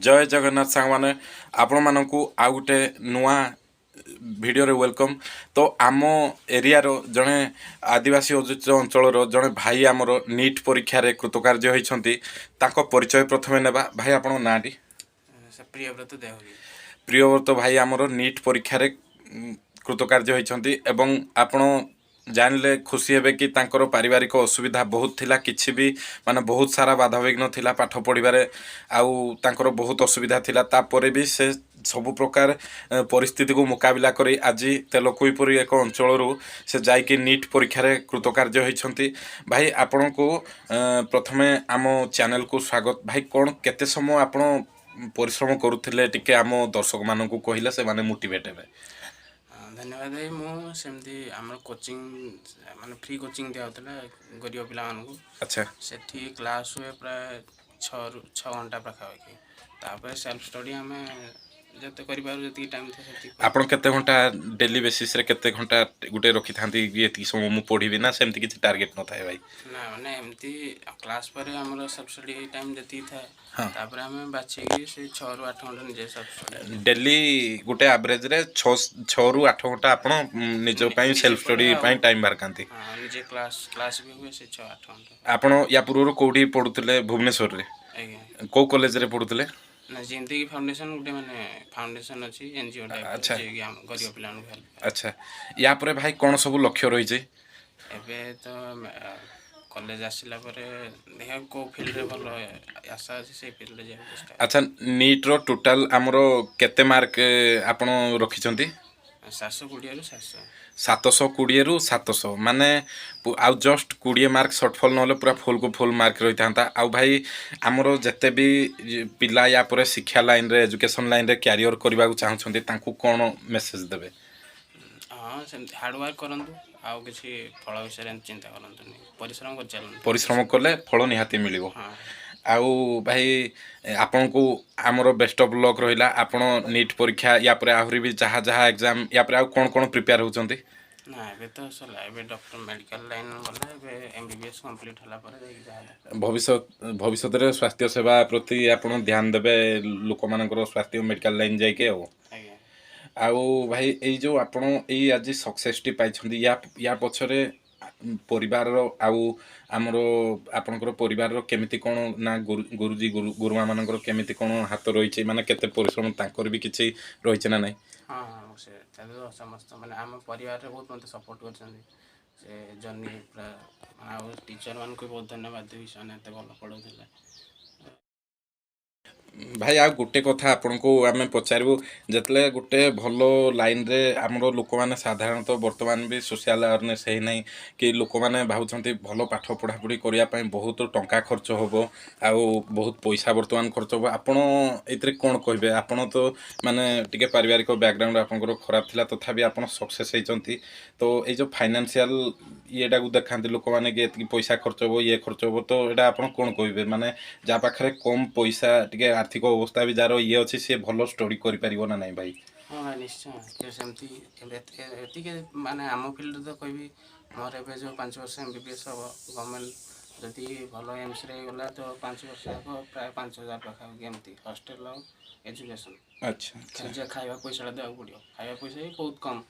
ଜୟ ଜଗନ୍ନାଥ ସାଙ୍ଗମାନେ, ଆପଣମାନଙ୍କୁ ଆଉ ଗୋଟେ ନୂଆ ଭିଡ଼ିଓରେ welcome. ତ ଆମ ଏରିଆର ଜଣେ ଆଦିବାସୀ ଅଧ୍ୟୁଷିତ ଅଞ୍ଚଳର ଜଣେ ଭାଇ ଆମର ନିଟ୍ ପରୀକ୍ଷାରେ କୃତକାର୍ଯ୍ୟ ହୋଇଛନ୍ତି। ତାଙ୍କ ପରିଚୟ ପ୍ରଥମେ ନେବା। ଭାଇ, ଆପଣଙ୍କ ନାଁଟି? ସେ ପ୍ରିୟବ୍ରତ ଦେହୁରୀ। ପ୍ରିୟବ୍ରତ ଭାଇ ଆମର ନିଟ୍ ପରୀକ୍ଷାରେ କୃତକାର୍ଯ୍ୟ ହୋଇଛନ୍ତି ଏବଂ ଆପଣ ଜାଣିଲେ ଖୁସି ହେବେ କି ତାଙ୍କର ପାରିବାରିକ ଅସୁବିଧା ବହୁତ ଥିଲା। କିଛି ବି ମାନେ ବହୁତ ସାରା ବାଧାବିଘ୍ନ ଥିଲା ପାଠ ପଢ଼ିବାରେ ଆଉ ତାଙ୍କର ବହୁତ ଅସୁବିଧା ଥିଲା। ତାପରେ ବି ସେ ସବୁ ପ୍ରକାର ପରିସ୍ଥିତିକୁ ମୁକାବିଲା କରି ଆଜି ତେଲକୋଇ ପରି ଏକ ଅଞ୍ଚଳରୁ ସେ ଯାଇକି ନିଟ୍ ପରୀକ୍ଷାରେ କୃତକାର୍ଯ୍ୟ ହୋଇଛନ୍ତି। ଭାଇ, ଆପଣଙ୍କୁ ପ୍ରଥମେ ଆମ ଚ୍ୟାନେଲକୁ ସ୍ୱାଗତ। ଭାଇ, କ'ଣ କେତେ ସମୟ ଆପଣ ପରିଶ୍ରମ କରୁଥିଲେ, ଟିକେ ଆମ ଦର୍ଶକମାନଙ୍କୁ କହିଲେ ସେମାନେ ମୋଟିଭେଟ୍ ହେବେ। ଧନ୍ୟବାଦ ଭାଇ। ମୁଁ ସେମିତି ଆମର କୋଚିଂ, ମାନେ ଫ୍ରି କୋଚିଂ ଦିଆହେଉଥିଲା ଗରିବ ପିଲାମାନଙ୍କୁ। ସେଠି କ୍ଲାସ୍ ହୁଏ ପ୍ରାୟ 6ରୁ 6 ଘଣ୍ଟା ପାଖାପାଖି। ତାପରେ ସେଲ୍ଫ ଷ୍ଟଡି ଆମେ ଯେତେ କରିପାରୁ, ଯେତିକି ଟାଇମ୍ ଥାଏ ସେତିକି କରୁ। ଆପଣ କେତେ ଘଣ୍ଟା ଡେଲି ବେସିସ୍ରେ, କେତେ ଘଣ୍ଟା ଗୋଟେ ରଖିଥାନ୍ତି କି ଏତିକି ସମୟ ମୁଁ ପଢ଼ିବି, ନା ସେମିତି କିଛି ଟାର୍ଗେଟ୍ ନଥାଏ ଭାଇ? ନା, ମାନେ ଏମିତି କ୍ଲାସ୍ ପରେ ଆମର ସେଲ୍ଫ ଷ୍ଟଡି ଟାଇମ୍ ଯେତିକି ଥାଏ, ତାପରେ ଆମେ ବାଛିକି ସେଇ 6ରୁ 8 ଘଣ୍ଟା ନିଜେ ସେଲ୍ଫ ଷ୍ଟଡି। ଡେଲି ଗୋଟେ ଆଭରେଜରେ 6ରୁ 8 ଘଣ୍ଟା ଆପଣ ନିଜ ପାଇଁ ନିଜେ ସେଲ୍ଫ ଷ୍ଟଡି ପଢ଼େ ଆଉ ପାଇଁ ଟାଇମ୍ ବାହାର କରନ୍ତି। ହଁ, ନିଜେ କ୍ଲାସ୍ କ୍ଲାସ୍ ବି ହୁଏ ସେ 6-8 ଘଣ୍ଟା। ଆପଣ ୟା ପୂର୍ବରୁ କେଉଁଠି ପଢ଼ୁଥିଲେ? ଭୁବନେଶ୍ୱରରେ? ଆଜ୍ଞା। କେଉଁ କଲେଜରେ ପଢ଼ୁଥିଲେ? ନା, ଜିନ୍ଦଗି ଫାଉଣ୍ଡେସନ୍ ଗୋଟେ ମାନେ ଫାଉଣ୍ଡେସନ୍ ଅଛି, ଏନଜିଓ ଟାଇପ୍, ଯିଏକି ଆମ ଗରିବ ପିଲାମାନଙ୍କୁ ହେଲ୍ପ କରେ। ଆଚ୍ଛା, ୟା ପରେ ଭାଇ କ'ଣ ସବୁ ଲକ୍ଷ୍ୟ ରହିଛି? ଏବେ ତ କଲେଜ ଆସିଲା ପରେ ଦେଖିବା କେଉଁ ଫିଲ୍ଡରେ ଭଲ ଆଶା ଅଛି, ସେଇ ଫିଲ୍ଡରେ ଯିବାକୁ ଚେଷ୍ଟା। ଆଚ୍ଛା, ନିଟ୍ର ଟୋଟାଲ୍ ଆମର କେତେ ମାର୍କ ଆପଣ ରଖିଛନ୍ତି? 720ରୁ 700। 720ରୁ 700, ମାନେ ଆଉ ଜଷ୍ଟ 20 ମାର୍କ ସର୍ଟଫଲ୍, ନହେଲେ ପୁରା ଫୁଲ୍କୁ ଫୁଲ୍ ମାର୍କ ରହିଥାନ୍ତା। ଆଉ ଭାଇ, ଆମର ଯେତେ ବି ପିଲା ୟା ପରେ ଶିକ୍ଷା ଲାଇନରେ, ଏଜୁକେସନ୍ ଲାଇନରେ କ୍ୟାରିୟର କରିବାକୁ ଚାହୁଁଛନ୍ତି, ତାଙ୍କୁ କ'ଣ ମେସେଜ ଦେବେ? ହଁ, ସେମିତି ହାର୍ଡ଼ୱାର୍କ କରନ୍ତୁ, ଆଉ କିଛି ଫଳ ବିଷୟରେ ଏମିତି ଚିନ୍ତା କରନ୍ତୁନି, ପରିଶ୍ରମ କରି ଚାଲନ୍ତୁ। ପରିଶ୍ରମ କଲେ ଫଳ ନିହାତି ମିଳିବ। ହଁ। ଆଉ ଭାଇ, ଆପଣଙ୍କୁ ଆମର ବେଷ୍ଟ ଅଫ୍ ଲକ୍ ରହିଲା। ଆପଣ ନିଟ୍ ପରୀକ୍ଷା, ୟା ପରେ ଆହୁରି ବି ଯାହା ଯାହା ଏକ୍ଜାମ୍, ୟା ପରେ ଆଉ କ'ଣ କ'ଣ ପ୍ରିପେୟାର ହେଉଛନ୍ତି? ନା, ଏବେ ତ ସରିଲା। ଏବେ ଡକ୍ଟର ମେଡ଼ିକାଲ ଲାଇନ୍ ଗଲା। ଏବେ ଏମବିବିଏସ୍ କମ୍ପ୍ଲିଟ୍ ହେଲା ପରେ ଯାଇକି ଯାହା ଦେଖ। ଭବିଷ୍ୟତରେ ସ୍ୱାସ୍ଥ୍ୟ ସେବା ପ୍ରତି ଆପଣ ଧ୍ୟାନ ଦେବେ, ଲୋକମାନଙ୍କର ସ୍ୱାସ୍ଥ୍ୟ, ମେଡ଼ିକାଲ ଲାଇନ୍ ଯାଇକି ଆଉ। ଆଜ୍ଞା। ଆଉ ଭାଇ, ଏଇ ଯେଉଁ ଆପଣ ଏଇ ଆଜି ସକ୍ସେସଟି ପାଇଛନ୍ତି, ୟା ୟା ପଛରେ ପରିବାରର ଆଉ ଆମର ଆପଣଙ୍କର ପରିବାରର କେମିତି କ'ଣ ନା ଗୁରୁଜୀ ଗୁରୁମା ମାନଙ୍କର କେମିତି କ'ଣ ହାତ ରହିଛି, ମାନେ କେତେ ପରିଶ୍ରମ ତାଙ୍କର ବି କିଛି ରହିଛି ନା ନାହିଁ? ହଁ, ସେ ତ ସମସ୍ତ ମାନେ ଆମ ପରିବାରରେ ବହୁତ ମୋତେ ସପୋର୍ଟ କରିଛନ୍ତି ସେ ଜର୍ଣ୍ଣି ପୁରା। ଆଉ ଟିଚରମାନଙ୍କୁ ବି ବହୁତ ଧନ୍ୟବାଦ ଦେବି, ସେମାନେ ଏତେ ଭଲ ପଢ଼ଉଥିଲେ। ଭାଇ, ଆଉ ଗୋଟେ କଥା ଆପଣଙ୍କୁ ଆମେ ପଚାରିବୁ। ଯେତେବେଳେ ଗୋଟେ ଭଲ ଲାଇନରେ ଆମର ଲୋକମାନେ ସାଧାରଣତଃ ବର୍ତ୍ତମାନ ବି ସୋସିଆଲ ଆୱାରନେସ୍ ହେଇନାହିଁ କି ଲୋକମାନେ ଭାବୁଛନ୍ତି ଭଲ ପାଠ ପଢ଼ାପଢ଼ି କରିବା ପାଇଁ ବହୁତ ଟଙ୍କା ଖର୍ଚ୍ଚ ହେବ ଆଉ ବହୁତ ପଇସା ବର୍ତ୍ତମାନ ଖର୍ଚ୍ଚ ହେବ, ଆପଣ ଏଥିରେ କ'ଣ କହିବେ? ଆପଣ ତ ମାନେ ଟିକେ ପାରିବାରିକ ବ୍ୟାକଗ୍ରାଉଣ୍ଡ ଆପଣଙ୍କର ଖରାପ ଥିଲା, ତଥାପି ଆପଣ ସକ୍ସେସ୍ ହେଇଛନ୍ତି। ତ ଏଇ ଯେଉଁ ଫାଇନାନ୍ସିଆଲ ଇଏଟାକୁ ଦେଖାନ୍ତି ଲୋକମାନେ କି ଏତିକି ପଇସା ଖର୍ଚ୍ଚ ହେବ, ଇଏ ଖର୍ଚ୍ଚ ହେବ, ତ ଏଇଟା ଆପଣ କ'ଣ କହିବେ? ମାନେ ଯାହା ପାଖରେ କମ୍ ପଇସା, ଟିକେ ଆର୍ଥିକ ଅବସ୍ଥା ବି ଯାହାର ଇଏ ଅଛି, ସିଏ ଭଲ ଷ୍ଟଡି କରିପାରିବ ନା ନାହିଁ ଭାଇ? ହଁ ଭାଇ, ନିଶ୍ଚୟ। କି ସେମିତି ଏତିକି ମାନେ ଆମ ଫିଲ୍ଡରେ ତ କହିବି, ମୋର ଏବେ ଯେଉଁ 5 ବର୍ଷ ଏମବିବିଏସ୍ ହେବ, ଗଭର୍ଣ୍ଣମେଣ୍ଟ ଯଦି ଭଲ ଏମ୍ସରେ ହେଇଗଲା ତ 5 ବର୍ଷ ଯାକ ପ୍ରାୟ 5000 ପାଖାପାଖି ଏମିତି ହଷ୍ଟେଲ ଆଉ ଏଜୁକେସନ୍। ଖାଲି ଯାହା ଖାଇବା ପଇସାଟା ଦେବାକୁ ପଡ଼ିବ। ଖାଇବା ପଇସା ବି ବହୁତ କମ୍,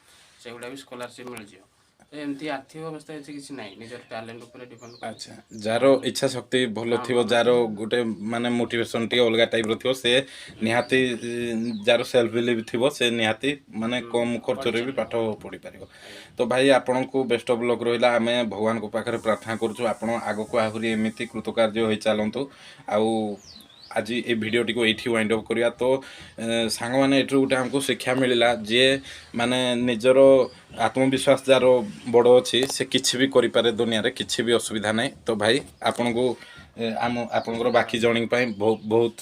ସେଗୁଡ଼ା ବି ସ୍କଲାରସିପ୍ ମିଳିଯିବ। ତ ଏମିତି ଆର୍ଥିକ ଅବସ୍ଥା ଏଠି କିଛି ନାହିଁ, ନିଜର ଟ୍ୟାଲେଣ୍ଟ ଉପରେ ଡିପେଣ୍ଡ କରେ। ଆଚ୍ଛା, ଯାହାର ଇଚ୍ଛା ଶକ୍ତି ଭଲ ଥିବ, ଭଲ ଯାହାର ଗୋଟେ ମାନେ ମୋଟିଭେସନ୍ ଟିକେ ଅଲଗା ଟାଇପ୍ର ଥିବ, ସେ ନିହାତି, ଯାହାର ସେଲ୍ଫ ବିଲିଭ୍ ଥିବ, ସେ ନିହାତି ମାନେ କମ୍ ଖର୍ଚ୍ଚରେ ବି ପାଠ ପଢ଼ିପାରିବ। ତ ଭାଇ, ଆପଣଙ୍କୁ ବେଷ୍ଟ ଅଫ୍ ଲକ୍ ରହିଲା। ଆମେ ଭଗବାନଙ୍କ ପାଖରେ ପ୍ରାର୍ଥନା କରୁଛୁ, ଆପଣ ଆଗକୁ ଆହୁରି ଏମିତି କୃତକାର୍ଯ୍ୟ ହୋଇ ଚାଲନ୍ତୁ। ଆଉ ଆଜି ଏ ଭିଡ଼ିଓଟିକୁ ଏଇଠି ୱାଇଣ୍ଡ ଅପ୍ କରିବା। ତ ସାଙ୍ଗମାନେ, ଏଠୁ ଗୋଟେ ଆମକୁ ଶିକ୍ଷା ମିଳିଲା, ଯିଏ ମାନେ ନିଜର ଆତ୍ମବିଶ୍ୱାସ ଯାହାର ବଡ଼ ଅଛି, ସେ କିଛି ବି କରିପାରେ ଦୁନିଆରେ, କିଛି ବି ଅସୁବିଧା ନାହିଁ। ତ ଭାଇ, ଆପଣଙ୍କୁ ଆମ ଆପଣଙ୍କର ବାକି ଜର୍ଣ୍ଣି ପାଇଁ ବହୁତ ବହୁତ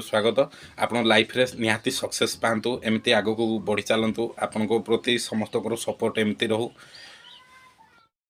ସ୍ୱାଗତ। ଆପଣ ଲାଇଫରେ ନିହାତି ସକ୍ସେସ୍ ପାଆନ୍ତୁ, ଏମିତି ଆଗକୁ ବଢ଼ି ଚାଲନ୍ତୁ। ଆପଣଙ୍କ ପ୍ରତି ସମସ୍ତଙ୍କର ସପୋର୍ଟ ଏମିତି ରହୁ।